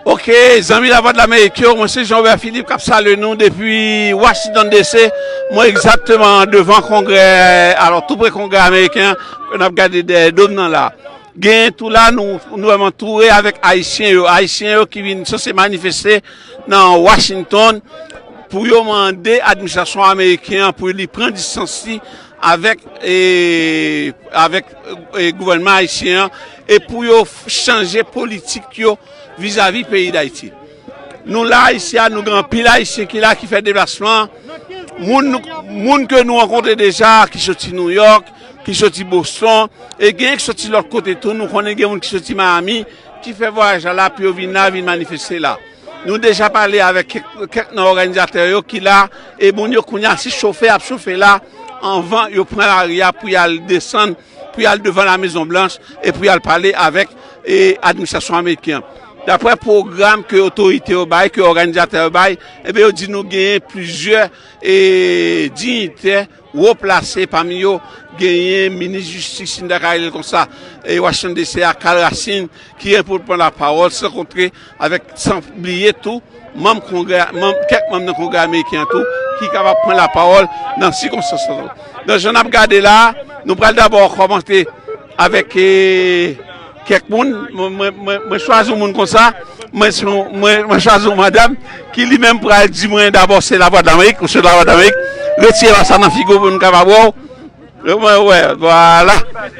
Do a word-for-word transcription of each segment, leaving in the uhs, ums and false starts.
Ok, zanmi Lavwadlamerik yo, mwen se Jean Robert Philippe k ap salye nou depi Washington D C. Mwen egzakteman devan Kongrè, alò tou pre Kongrè ameriken an, ke n ap gade dèyè do m nan la. Gen tou la, nou, nou vrèman antoure avèk Ayisyen yo. Ayisyen yo ki vin sanse manifeste nan Washington pou yo mande administrasyon ameriken an pou li pran distans li avèk, e, avèk, e, gouvènman ayisyen an e pou yo f- chanje politik yo vizavi peyi Dayiti. Nou la isi a, nou gen anpil Ayisyen ki la, ki fè deplasman. Moun, moun ke nou rankontre deja, ki soti Nouyòk, ki soti Boston, e gen ki soti lòt kote tou. Nou konnen gen moun ki soti Miami, ki fè vwayaj la, la pou yo vin la, vin manifeste la. Nou deja pale avèk kèk, kèk nan òganizatè yo ki la, e moun yo kounye a se chofe ap chofe la, anvan yo pran lari a pou y al desann, pou y al devan la Mezon Blanch e pou y al pale avèk, e, administrasyon ameriken an. Daprè pwogram ke otorite yo bay, ke òganizatè yo bay, ebyen yo di nou genyen plizyè, e, diyitè wo plase, pami yo genyen minis jistis, si n ta ka rele l konsa, e, Washington D C a, Carl Racine, ki gen pou l pran lapawòl, san kontre avèk, san bliye tou, manm Kongrè, manm, kèk manm nan Kongrè ameriken an tou, ki kapab pran lapawòl nan sikonstans sa yo. Nan jan n ap gade la, nou pral dabò kòmanse avèk, e, kèk moun. Mwen, mwen, mwen, mwen chwazi yon moun konsa. Mwen, se yon- mwen, mwen chwazi yon madanm ki li menm pral di mwen dabò se Lavwadlamerik, ou se Lavwadlamerik. Retire pa sa nan figi w pou nou kapab wè w. Mwen, wè, vwala.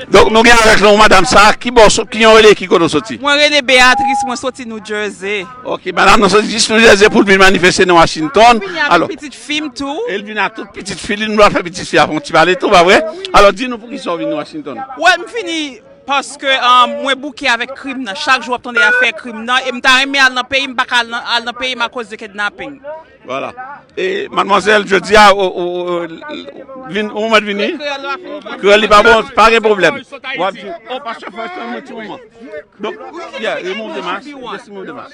Donk, nou gen avèk nou madanm sa, ki bò, ki yon rele, ki kote w soti? Mwen rele Beatrice, mwen soti New Jersey. Ok, madanm nan soti jis New Jersey pou l vin manifeste nan Washington. Mwen vini avèk pitit fi m tou. E l vin ak tout pitit fi li, nou pral fè pitit fi a fè yon ti pale tou, pa vre? Alò, di nou poukisa w vin Washington? Wè, m vini paske, um, mwen bouke avèk krim nan. Chak jou w ap tande afè krim nan. E m ta renmen al nan peyi m, m pa ka al nan, al nan peyi m akoz de kidnapping. Vwala. E, madmwazèl, jodi a, ou, ou, ou, vin, ou mèt vini? Kreyòl li pa bon, pa gen pwoblèm. W ap di, oh, pastè Fòj, tann mwen ti moman. Donk, yeah, remove the mask. Just remove the mask.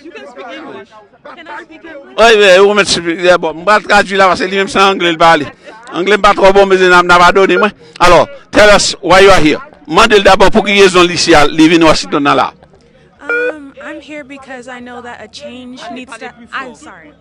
Wi, wi, ou mèt, yeah, bon, m pral tradui la, paske li menm se angle l pale. Angle m pa twò bon, mezanmi, n a padone mwen. Alò, tell us why you are here. Mande l dabò pou ki rezon li isi a, li vin Washington nan la. Um, I'm here because I know that a change needs to. I'm sorry.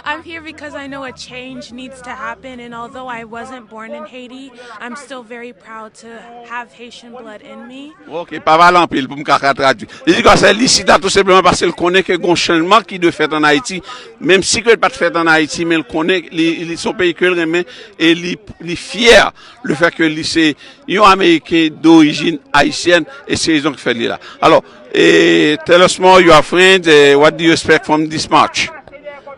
I'm here because I know a change needs to happen, and although I wasn't born in Haiti, I'm still very proud to have Haitian blood in me. Ok, pa pale anpil pou m ka, ka tradui. Li di konsa, li isi a tou senpleman paske l konnen ke gon chanjman ki dwe fèt ann Ayiti. Menm si ke l pa t fèt ann Ayiti, men l konnen li, li se yon peyi ke l renmen e li, li fyè le fè ke li se yon Ameriken dorijin ayisyèn, e se rezon ki fè li la. Alò, e, tell us more, your friend, eh, what do you expect from this march?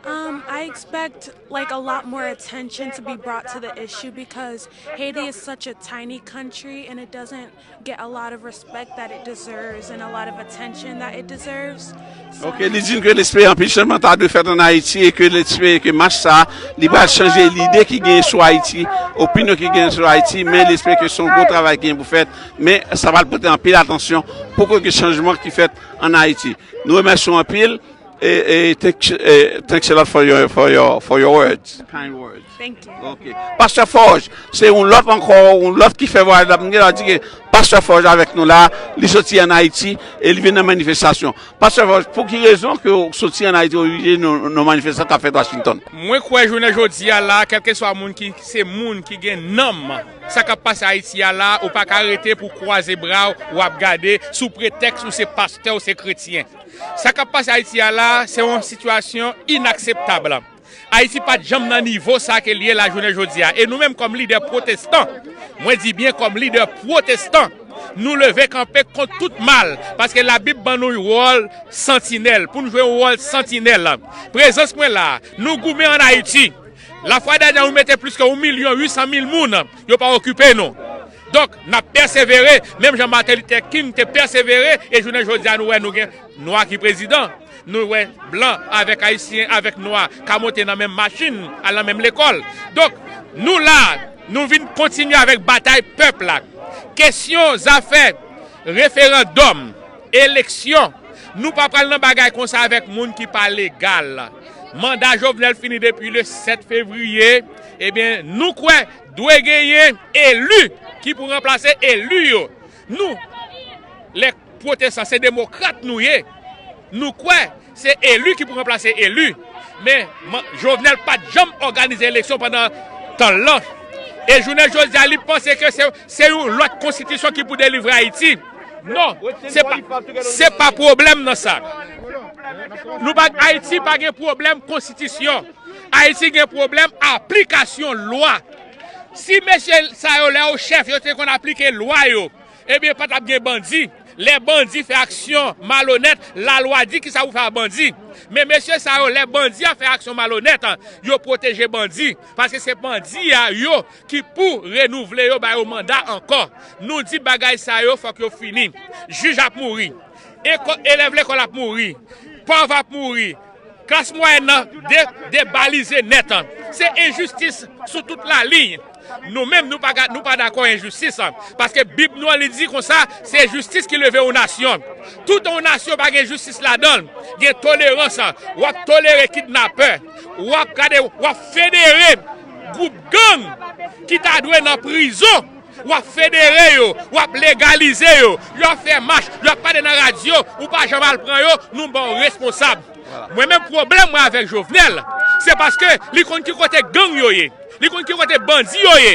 Um, I expect, like, a lot more attention to be brought to the issue because Haiti is such a tiny country and it doesn't get a lot of respect that it deserves and a lot of attention that it deserves. So, ok, li di n ke l espere anpil chanjman ta dwe fèt ann Ayiti e ke l espere ke mach sa a, li pral chanje lide ki genyen sou Ayiti, opinyon ki genyen sou Ayiti, men l espere ke se yon gwo travay ki gen pou fèt, men sa pral pote anpil atansyon pou ke gen chanjman ki fèt ann Ayiti. Nou remèsye w anpil. E, e, thanks, e, thanks a lot for your, for your, for your words. Kind words. Thank you. Ok. Pastè Forge, se yon lòt ankò, yon lòt ki fè vwayaj la. M gen la di ke Pastè Forge avèk nou la, li soti ann Ayiti e li vin nan manifestasyon. Pastè Forge, pou ki rezon ke w soti ann Ayiti, w oblije nan, nan manifestasyon k ap fèt Washington? Mwen kwè jounen jodi a la, kèlkeswa moun ki se moun ki gen nanm, sa k ap pase Ayiti a la, ou pa ka rete pou kwaze bra w, w ap gade sou pretèks ou se pastè, ou se kretyen. Sa k ap pase Ayiti a la, se yon sitiyasyon inakseptab. Ayiti pa t janm nan nivo sa ke l ye la jounen jodi a. E nou menm kòm lidè pwotestan, mwen di byen kòm lidè pwotestan, nou leve kanpe kont tout mal, paske Labib ban nou yon wòl santinèl, pou n jwe yon wòl santinèl. Prezans mwen la, nou goumen ann Ayiti. Lafwa dènye, nou mete plis ke yon milyon uit san mil moun, yo pa okipe nou. Donk, n ap pèsevere, menm jan Martin Luther King te pèsevere, e jounen jodi a, nou wè nou gen nwa ki prezidan, nou wè blan avèk ayisyen, avèk nwa, ka monte nan menm machin, al nan menm lekòl. Donk, nou la, nou vin kontinye avèk batay pèp la. Kesyon zafè referandòm, eleksyon, nou pa pral nan bagay konsa avèk moun ki pa legal. Manda Jovenel fini depi le sèt fevriye. Ebyen, nou kwè dwe genyen eli ki pou ranplase eli yo. Nou, lè pwotestan, se demokrat nou ye. Nou kwè Se eli ki pou ranplase eli. Men, man- Jovenel pa t janm òganize eleksyon pandan tan l lan. E jounen jodi a, li panse ke se, se yon lòt konstitisyon ki pou delivre Ayiti. Non, se pa, se pa pwoblèm nan sa. Nou pa, Ayiti pa gen pwoblèm konstitisyon. Ayiti gen pwoblèm aplikasyon lwa. Si mesye sa yo, lè yo chèf, yo te konn aplike lwa yo, ebyen, pa t ap gen bandi. Lè bandi fè aksyon malonèt, lalwa di kisa pou fè a bandi. Men mesye sa yo, lè bandi a fè aksyon malonèt, yo pwoteje bandi. Paske se bandi a yo ki pou renouvle yo, ba yo manda ankò. Nou di bagay sa yo, fòk yo fini. Jij ap mouri. Eko- elèv lekòl ap mouri. Pòv ap mouri. Klas mwayèn nan de- debalize nèt. Se enjistis sou tout laliy. Nou menm, nou pa, ga- nou pa dakò enjistis. Paske Bib nou an, li di konsa, se jistis ki leve yon nasyon. Tout yon nasyon pa gen jistis ladan l. Gen tolerans. W ap tolere kidnapè. W ap gade, w ap federe gwoup gang ki ta dwe nan prizon. W ap federe yo, w ap legalize yo, y ap fè mach, y ap pale nan radyo, ou pa janm al pran yo, nou ba w responsab. Mwen menm pwoblèm mwen avèk Jovenel, se paske li konn ki kote gang yo ye, li konn ki kote bandi yo ye,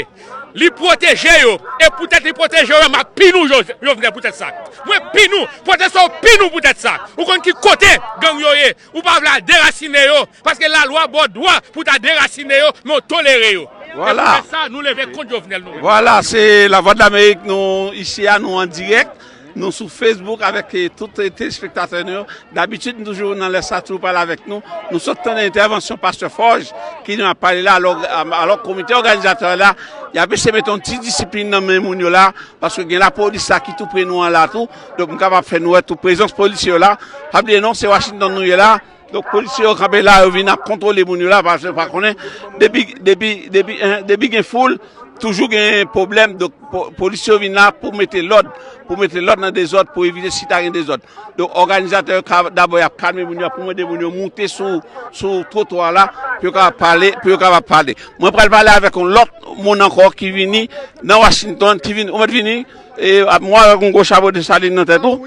li pwoteje yo, e poutèt li pwoteje yo, m ap pini w, Jo- Jovenel, poutèt sa. Mwen pini w, pwoteje w, pini w poutèt sa. Ou konn ki kote gang yo ye, ou pa vle al derasine yo, paske lalwa ba w dwa pou ta derasine yo, men w tolere yo. Vwala. E pou fè sa, nou leve kont Jovenel nou menm. Vwala, se Lavwadlamerik, nou isi a, nou an dirèk. Nou sou Facebook avèk, eh, tout, eh, telespektatè nou yo. Dabitid, nou toujou nan lè sa, toujou pale avèk nou. Nou sot tande entèvansyon pastè Forge, ki nou ap pale la, alò, alò komite òganizatè la, y ap eseye mete yon ti disiplin nan men moun yo la, paske gen lapolis la ki tou pre nou an la tou. Donk, m kapab fè nou wè tou prezans polisye yo la. Pa bliye non, se Washington nou ye la. Donk, polisye yo kanpe la, yo vin ap kontwole moun yo la, paske yo pa konnen. Depi, depi, depi, eh, depi gen foul, toujou gen pwoblèm. Donk, po- polisye yo vin la pou mete lòd, pou mete lòd nan dezòd, pou evite si ta gen dezòd. Donk, òganizatè yo ka, dabò, y ap kalme moun yo, pou mande moun yo moute sou, sou twotwa la, pou yo kapab pale, pou yo kapab pale. Mwen pral pale avèk yon lòt moun ankò ki vini nan Washington, ki vini, ou mèt vini, e, mwen avèk yon gwo chapo Desalin nan tèt ou.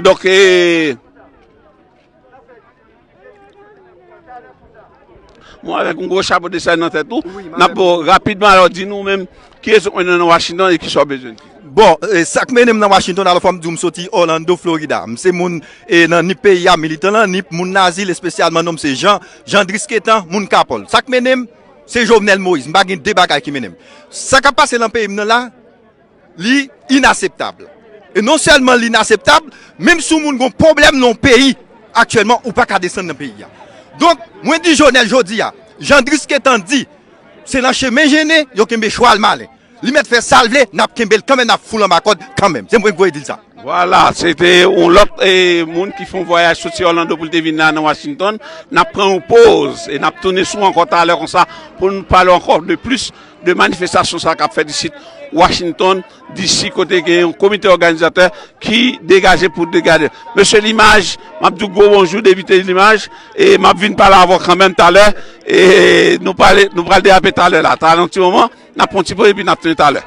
Donk, e, Mwen avèk yon gwo chapo Desalin nan tèt ou. N ap ba w rapidman, alò, di nou menm ki rezon k mennen w nan Washington e kisa w bezwen di. Bon, e, sa k mennen m nan Washington, alò, fò m di w, m soti Orlando, Florida. M se moun, e, nan nip peyi a, militan nan nip, moun Nazil, espesyalman, non m se Jean, Jean Drisquetan, moun Kapòl. Sa k mennen m, se Jovenel Moïse. M pa gen de bagay ki mennen m. Sa k ap pase nan peyi m nan la, li inaseptab. E non sèlman li inaseptab, menm si yon moun gon pwoblèm nan yon peyi, aktyèlman, ou pa ka desann nan peyi a. Donk, mwen di Jovenel jodi a, Jean Drisquetan di, se nan chemen jennen, yo kenbe chwal malen. Li mèt fè sa l vle, n ap kenbe l kanmenm, n ap foul anba kòd kanmenm. Se mwen k voye di l sa. Vwala, se te yon lòt, e, moun ki fè yon vwayaj soti Orlando pou l te vin la nan Washington. N ap pran yon poz e n ap tounen sou ankò talè konsa pou n pale ankò de plis de manifestasyon sa k ap fèt isit Washington, D C, kote gen yon komite òganizatè ki degaje pou degaje. Mesye Limaj, m ap di w gwo bonjou, depite Limaj, e m ap vin pale avè w kanmenm talè, e nou pale, nou pral derape talè la. Talè yon ti moman, n ap pran yon ti poz epi n ap tounen talè.